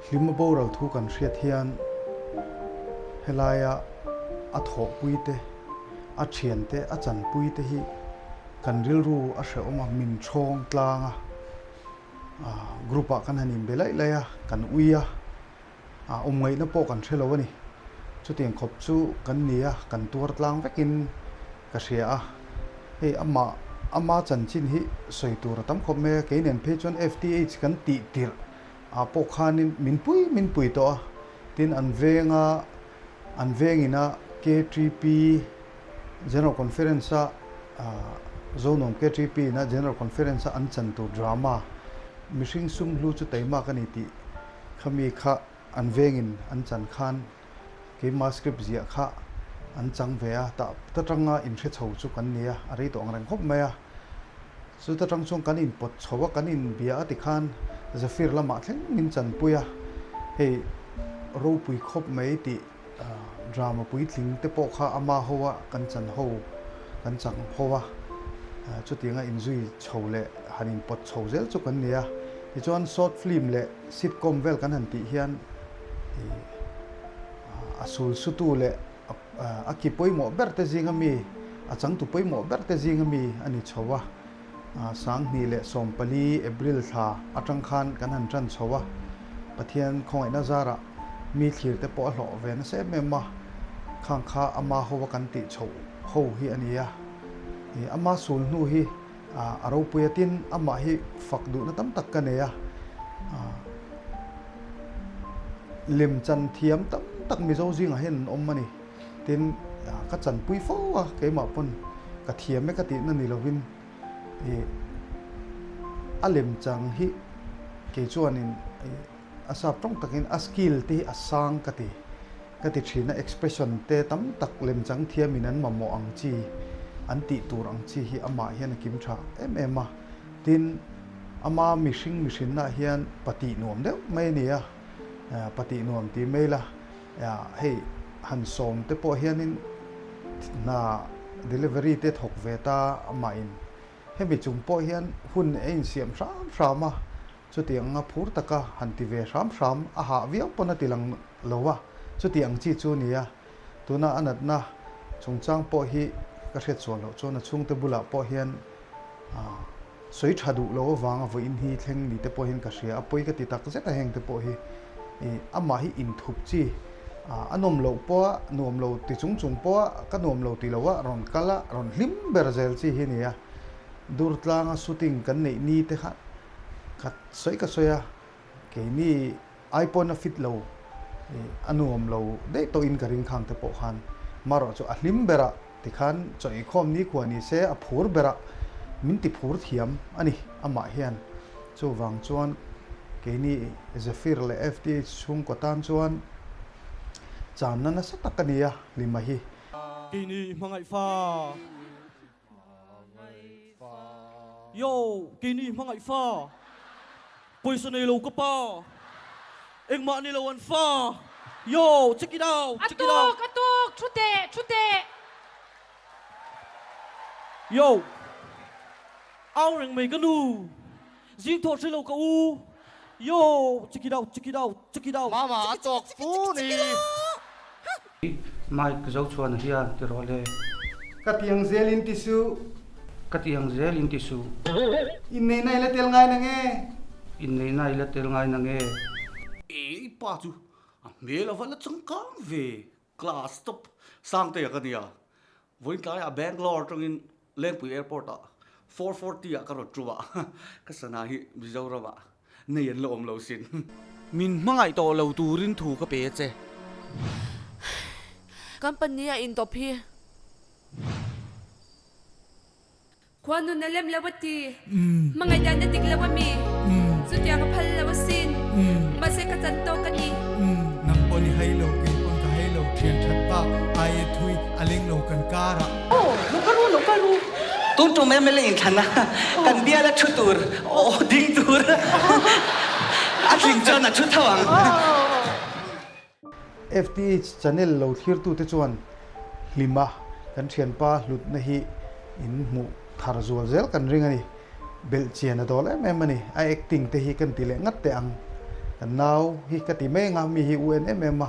Hlima boral thu kan hriat hian helaia a thawhpui te, a thian te, a chanpui te hi kan rilru a hrehawm a, min thawng tlang a, group ah kan han inbe laih laih a, kan ui a, awm ngaihna pawh kan hre lo a ni. Chutiang khawp chu kan ni a, kan tuar tlang vekin ka hria a. Hei amah ama chanchin hi sawi tur a tam khawp mai a, kei nen phei chuan FTH kan tih tirh ah pawh khanin min pui min pui tawh a, tin an venga an vengina KTP General Conference a Zonuam KTP ina General Conference a an chan tur drama mihring sum hlu chu taimak a ni tih khami kha an vengin an chan khan keima script ziah kha an chang ve a, tah ta tanga inhre chho chu kan ni a, a rei tawh ang reng khawp mai a. Chuta tang chuan kan inpawt chho a, kan inbia a tikhan Zephyr lamah thleng min chanpui a, hei ropui khawp mai tih drama puitling te pawh kha ama ho a kan chan ho, kan chang ho a, chutianga inzui chho leh han inpawt chho zel chu kan ni a. Tichuan short film leh sitcom vel kan han tih hian a sul sutu leh A ki pawimawh ber te zinga mi, a changtu pawimawh ber te zinga mi a ni chho a. 2014 April thla atang khan kan han tan chho a. Pathian khawngaihna zarah mi thlir te pawh a hlawh ve nasa em em a. Khang kha ama ho a kan tih chhoh ho hi a ni a. Ama sul hnu hi a ropui a, tin amah hi fak duhna tam tak ka nei a. Lem chan thiam tam tak Mizo zingah hian an awm a ni. Tin, ka chanpui fo a, keimah pawn ka thiam e ka tihna ni lovin ih a lem chang hi kei chuanin ih a sap tawng takin a skill te hi a sang ka ti. Ka ti thin a, expression te tam tak lem chang thiamin an mamawh ang chi, an tih tur ang chi hi amah hian a kim tha em em a. Tin, ama mihring mihrinna hian patih nuam deuh mai a ni a, patih nuam tih mai la, hei han sawm te pawh hianin hna delivery te thawk ve ta amahin hemi chung pawh hian hun a insiam hram hram a, chutiang anga phur taka han ti ve hram hram a hah viau pawn a ti lang lo a, chuti ang chi chu a ni a, tuna a natna chungchang pawh hi ka hriat sual loh chuan a chhungte bulah pawh hian Sawi tha duh lo avanga vawiin hi thleng ni te pawh hian ka hria a, pawi ka ti tak zet a heng te pawh hi ih amah hi inthup chi a nawm loh pawh a nuam lo ti chung chung pawh a ka nuam lo ti lo a rawn kal a rawn hlim ber zel chi hi a ni a, Durtlanga shooting kan neih ni te kha ka sawi ka sawi a keini ai pawn a fit lo ih a nuam lo daih tawhin ka ring khang te pawh khan marawh chu a hlim ber a. Tikhan chaw eikhawm nikhua ni se a phur berah min ti phur thiam a ni amah hian. Chuvang chuan keini Zephyr leh FTH chhungkaw tan chuan channa nasa tak a ni a Hlima hi. Keini hmangaih fa. Yo, keini hmangaih fa. Pawisa nei lo ka pa. Engmah ni lo an fa. Yo, check it out, check it out. A tuk, a tuk, thu teh, thu teh. Yo, au reng mai ka nu. Zing thawh hre lo ka u. Yo, check it out, check it out, check it out. Mama a tawk fu ni. Mike Zochhuana hian ti rawh le. Ka tiang zel in ti suh. Ka tiang zel in ti suh. Inneihna i la tel ngai na nge? Inneihna i la tel ngai na nge? I pa chu a hmel a va la changkang ve, class top Sangtea ka nia. Vawiin tlaiah Bangalore atangin Lengpui Airport ah 440 ah ka rawn tum a, ka sana hi Mizoram ah nei an la awm lo sin. Min hmangaih tawh lo turin thu ka pe a che. Company a intawp hi. Khua nun a lem lo a ti. Hmangaih dan a dik lo a mi. Chutiang a phal lo asin. Mahse ka chan tawk a ni. Nang pawn i hai lo, kei pawn ka hai lo, thian that bak ai e thui a leng lo kan kar ah. Aw, lo kal ru, lo kal ru. Tun tum MLA inthlan a kan bial a thu tur, aw ding tur a tling chuan a thu tho ang. FTH channel lo thlirtute chuan hlima kan thianpa hlutna hi in hmuh thar zual zel kan ring a ni. Belhchian a dawl em em a ni. A acting te hi kan ti leh ngat teh ang. Kan nau hi ka ti mai anga mi hi u en em em a,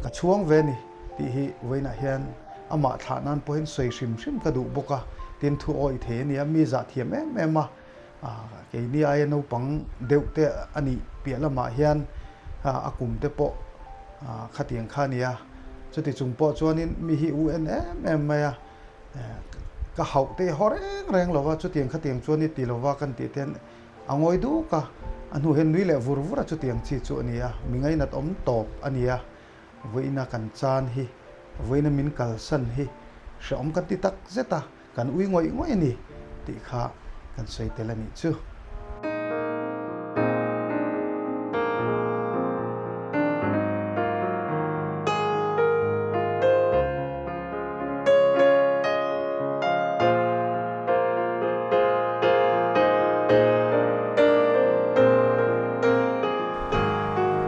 ka chhuang ve a ni tih hi vawiinah hian amah thlah nan pawhin sawi hrim hrim ka duh bawk a, tin thu awih thei a ni a, mi zah thiam em em a, keini aia naupang deuh te a nih piah lamah hian a kum te pawh khatiang kha a ni a, chuti chung pawh chuanin mi hi u en em em mai a, ka hauh te haw reng reng lo va, chutiang khatiang chuan i ti lo va kan tih te hian A ngawi duk a, a hnu hian nui leh vur vur a chutiang chi chu a ni a, mi ngainat awm tawp a ni a, vawiina kan chan hi, vawiina min kalsan hi hrehawm kan ti tak zet a, kan ui ngawih ngawih a ni tih kha kan sawi tel a nih chu.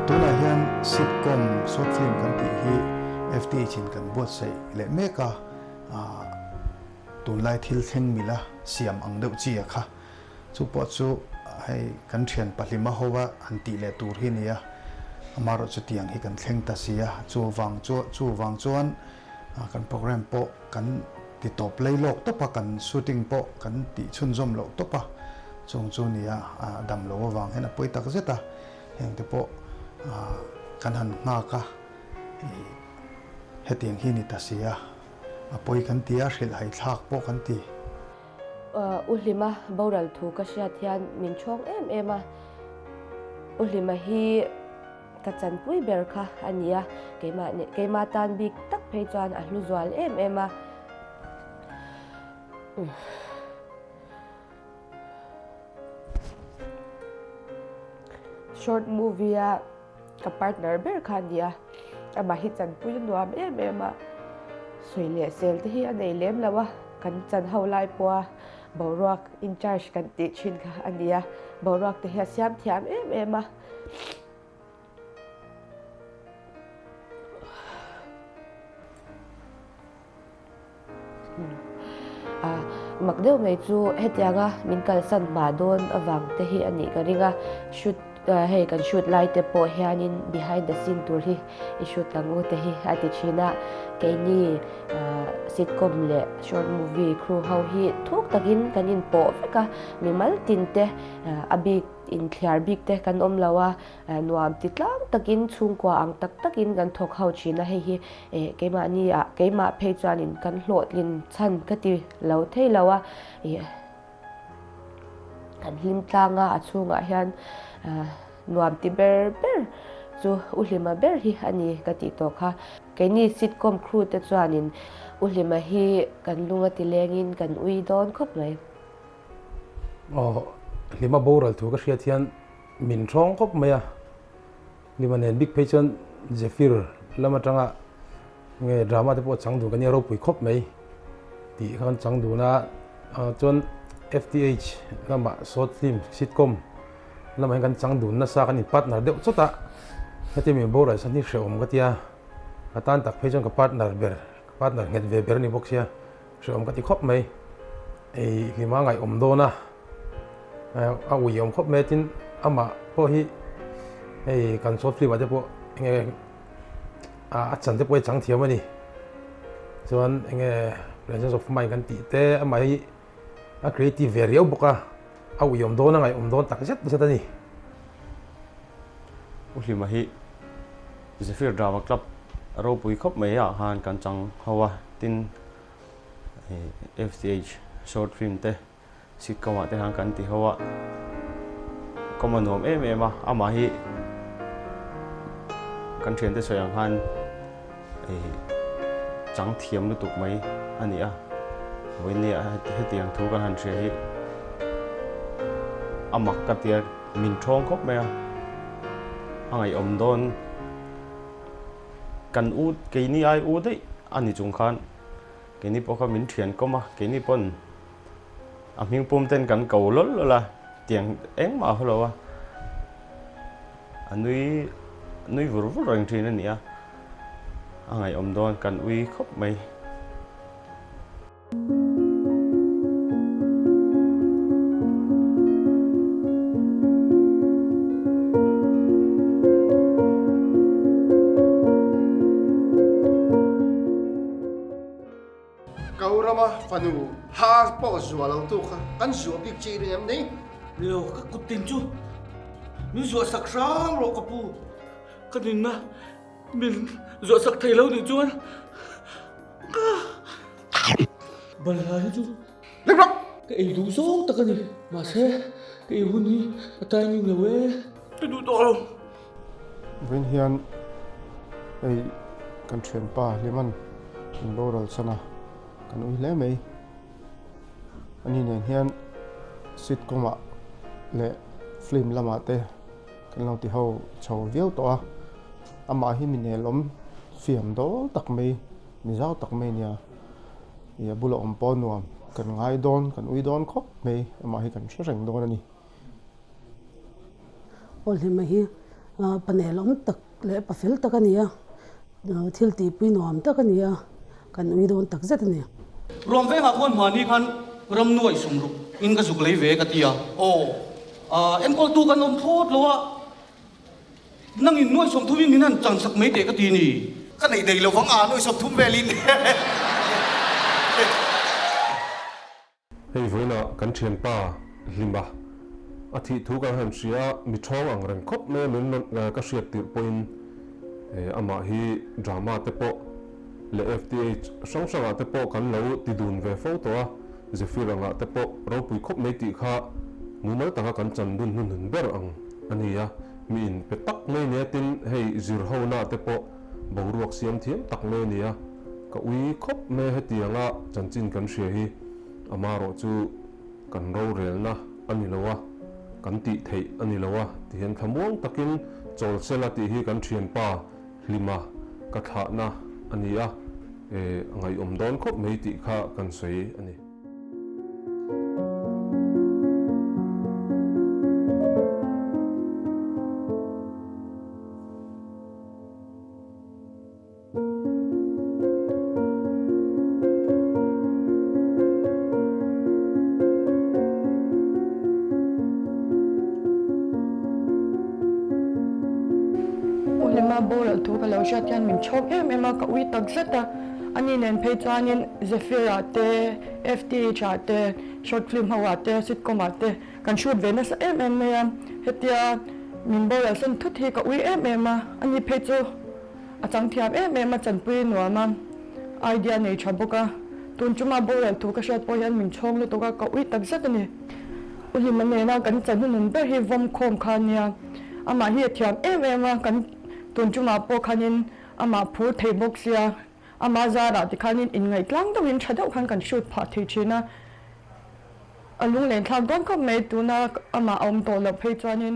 Tunah hian sitcom short film kan tih hi FTH in kan buatsaih leh mek a, tunlai thil thleng mila siam ang deuh chi a kha. Chu pawh chu hei kan thian pahlima ho a han tih leh tur hi a ni a, amaherawh chu tiang hi kan thleng ta si a, chuvang chu chuvang chuan kan program pawh kan ti tawp lei lawk tawp a, kan shooting pawh kan tih chhunzawm loh tawp a, chung chu nia a dam lo avang hian a pawi tak zet a, heng te pawh kan han nghak a, hetiang hi ni ta si a, a pawi kan ti a, hrilh haithlak pawh kan ti. U Hlima boral thu ka hriat hian min chhawng em em a, U Hlima hi ka chanpui ber kha a ni a, keimah keimah tan bik tak phei chuan a hlu zual em em a. Short movie a ka partner ber kha a ni a, amah hi chanpui a nuam em em a, sawi leh sel te hi a nei lem lo a, kan chan ho lai pawha boruak in charge kan tih thin kha a ni a, boruak te hi a siam thiam em em a. Mak deuh mai chu hetianga min kalsan hma dawn avang te hi a nih ka ring a, shoot hei kan shoot lai te pawh hianin behind the scene tur hi i shoot ang u te hi a ti thin a, keini sitcom leh short movie crew ho hi thuk takin kan inpawh vek a, mimal tin te a bik inthliar bik te kan awm lo a. Nuam ti tlang takin chhungkua ang tak takin kan thawk ho thin a, hei hi eh keimahni ah keimah phei chuanin kan hlawhtlin chhan ka ti lo thei lo a, ih kan hlim tlang a, a chhungah hian nuam ti ber ber chu U Hlima ber hi a ni ka tih tawh kha. Keini sitcom crew te chuanin U Hlima hi kan lung a ti lengin kan ui dawn khawp mai. Aw Hlima boral thu ka hriat hian Min ṭhawng khawp mai a, Lima nen bik phei chuan Zephyr lam aṭanga nge drama te pawh chang dun ka nia ropui khawp mai tih kha kan chang dun a, chuan FTH lamah short film sitcom lamah hian kan chang dun nasa kan in partner deuh chawt a, hetia min boral san hi hrehawm ka tia, ka tan tak phei chuan ka partner ber ka partner nghet ve ber a ni bawk sia. Hrehawm ka ti khawp mai. Ei hlima ngaihawm dawn a, a uiawm khawp mai tin amah pawh hi hei kan short film ah te pawh enge a chan te pawh hi chang thiam a ni. Chuan enge presence of mind kan tih te amah hi a creative ve riau bawk a, a uiawm dawn a ngaihawm dawn tak zet zet a ni. U Hlima hi Zephyr Drama Club ropui khawp mai ah khan kan chang ho a, tin FTH short film te sitcom ah te khan kan ti ho a, kawm a nuam em em a, amah hi kan thiante sawi ang khan chang thiam lutuk mai a ni a, vawinia hetiang thu kan han hria hi a mak ka tia min thawng khawp mai a, a ngaihawm dawn. Kan u keini ai u daih a ni chung khan keini pawh kha min thian kawm a, keini pawn a hming pum ten kan ko lawlh lawlh a, tiang engmah a haw lo a, a nui nui vur vur reng thin a ni a, a ngaihawm dawn kan ui khawp mai. Fanu ha pawh zuah lo tu kha kan zuah bik chi ring em ni? Ni lo, ka kut tin chu min zuah sak hrang rawh ka pu. Ka nunna min zuah sak thei lo nih chuan ka balhla hi chu ka ei duh zawng tak a ni. Mahse, ka ei hun hi a timing lo e. Ka duh tawh lo. Vawiin hian hei kan thianpa Hliman min boral chhan a, kan ui hle mai. Ani nen hian sitcom ah leh film lamah te kan lo ti ho chho viau tawh a, amah hi mi nelawm fiam dawl tak mai, mi zau tak mai a nia. Ih a bula awm pawh nuam kan ngai dawn, kan ui dawn khawp mai, amah hi kan hre reng dawn a ni. Aw Hlima hi pa nelawm tak leh pa fel tak a ni a, thil tihpui nuam tak a ni a, kan ui dawn tak zet a ni. Ruam vengah khuan hmani khan ramnuai sumruk in ka zuk lei ve ka ti a, aw enkawltu kan awm thlawt lo a, Nangin nuai 30 in min han chan sak mai teh ka ti ni. Ka neih daih lovang a, nuai 30 velin. Hei vawiinah kan thianpa Hlima a thih thu kan han hria a, mi thawng ang reng khawp mai a min rawn ka hriat tirh pawhin amah hi drama te pawh leh FTH hrang hrangah te pawh kan lo ti dun ve fo tawh a, Zephyr angah te pawh ropui khawp mai tih kha mumal taka kan chan dun hnuhnun ber ang a ni a, mi in pe tak mai nia tin hei zir ho na te pawh boruak siam thiam tak mai a ni a, ka ui khawp mai a hetianga chanchin kan hria hi amarawh chu kan rorelna a ni lo a, kan tih theih a ni lo a tihian thlamuang takin chawl sela tih hi kan thianpa Hlima ka thlahna a ni a, eh a ngaihawm dawn khawp mai tih kha kan sawi a ni. U Hlima boral thu ka lo hriat hian min chhawk em em a, ka ui tak zet a. Ani nen phei chuanin Zephyr ah te, FTH ah te, short film ho ah te, sitcom ah te kan shoot ve nasa em em mai a. Hetia min boral san thut hi ka ui em em a, ani phei chu a chang thiam em em a, chanpui nuam a, idea nei tha bawk a. Tun chuma boral thu ka hriat pawh hian min chhawng lutuk a, ka ui tak zet a ni. U Hlima nena kan chanhunun ber hi vawm khawm kha a nia. Amah hi a thiam em em a, kan tun chungah pawh khanin amah phur thei bawk sia, amah zarah tikhanin inngaih tlang deuhin tha deuh khan kan shoot phah thei thin a. A lunglen thlak dawn khawp mai tuna amah a awm tawh loh phei chuanin.